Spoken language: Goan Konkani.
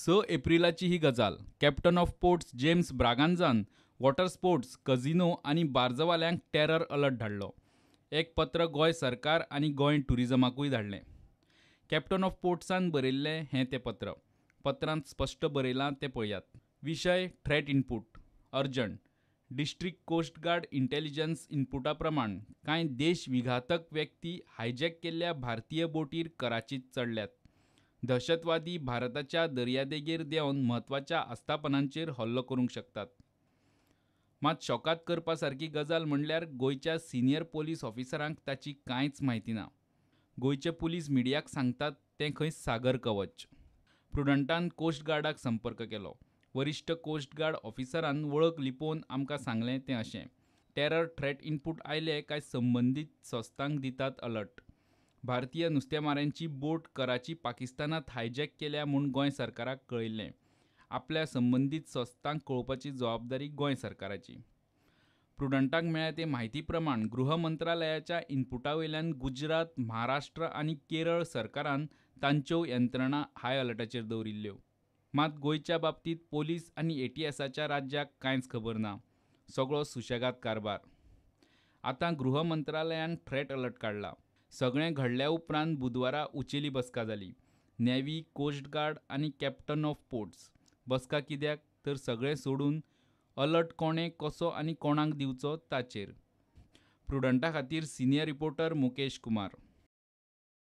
6 एप्रिलाची ही गजाल. कॅप्टन ऑफ पोर्ट्स जेम्स ब्रागांझान वॉटर स्पोर्ट्स, कझिनो आनी बार्जवाल्यांक टेरर अलर्ट धाडलो. एक पत्र गोंय सरकार आनी गोंय टुरिजमाकूय धाडलें. कॅप्टन ऑफ पोर्ट्सान बरयल्लें हें तें पत्र. पत्रांत स्पश्ट बरयलां तें पळयात. विशय threat input urgent. District coast guard intelligence इनपुटा प्रमाण कांय देश विघातक व्यक्ती हायजॅक केल्ल्या भारतीय बोटीर कराचीत चडल्यात. दहशतवादी भारताच्या दर्यादेगेर देंवन म्हत्वाच्या आस्थापनांचेर हल्लो करूंक शकतात. मात शॉकाद करपा सारकी गजाल म्हणल्यार गोंयच्या सिनियर पोलीस ऑफिसरांक ताची कांयच म्हायती ना. गोंयचे पुलीस मिडियाक सांगतात तें खंय सागर कवच. प्रुडंटान कोस्ट गार्डाक संपर्क केलो. वरिश्ठ कोस्ट गार्ड ऑफिसरान वळख लिपोवन आमकां सांगलें तें अशें, टेरर थ्रेट इनपूट आयले काय संबंदीत संस्थांक दितात अलर्ट. भारतीय नुस्तेमाऱ्यांची बोट कराची पाकिस्तानांत हायजॅक केल्या म्हूण गोंय सरकाराक कळयल्लें. आपल्या संबंदीत संस्थांक कळोवपाची जबाबदारी गोंय सरकाराची. प्रुडंटाक मेळ्ळ्या ते म्हायती प्रमाण गृह मंत्रालयाच्या इनपुटा वयल्यान गुजरात, महाराष्ट्र आनी केरळ सरकारान तांच्यो यंत्रणा हाय अलर्टाचेर दवरिल्ल्यो. मात गोंयच्या बाबतींत पोलीस आनी एटीएसाच्या राज्याक कांयच खबर ना. सगळो सुशेगाद कारभार. आतां गृह मंत्रालयान थ्रेट अलर्ट काडला. सगळें घडल्या उपरांत बुधवारा उचेली बसका जाली. नेव्ही, कोस्ट गार्ड आनी कॅप्टन ऑफ पोर्ट्स. बसका कित्याक तर सगळें सोडून अलर्ट कोणें, कसो आनी कोणाक दिवचो ताचेर. प्रुडंटा खातीर सिनियर रिपोर्टर मुकेश कुमार.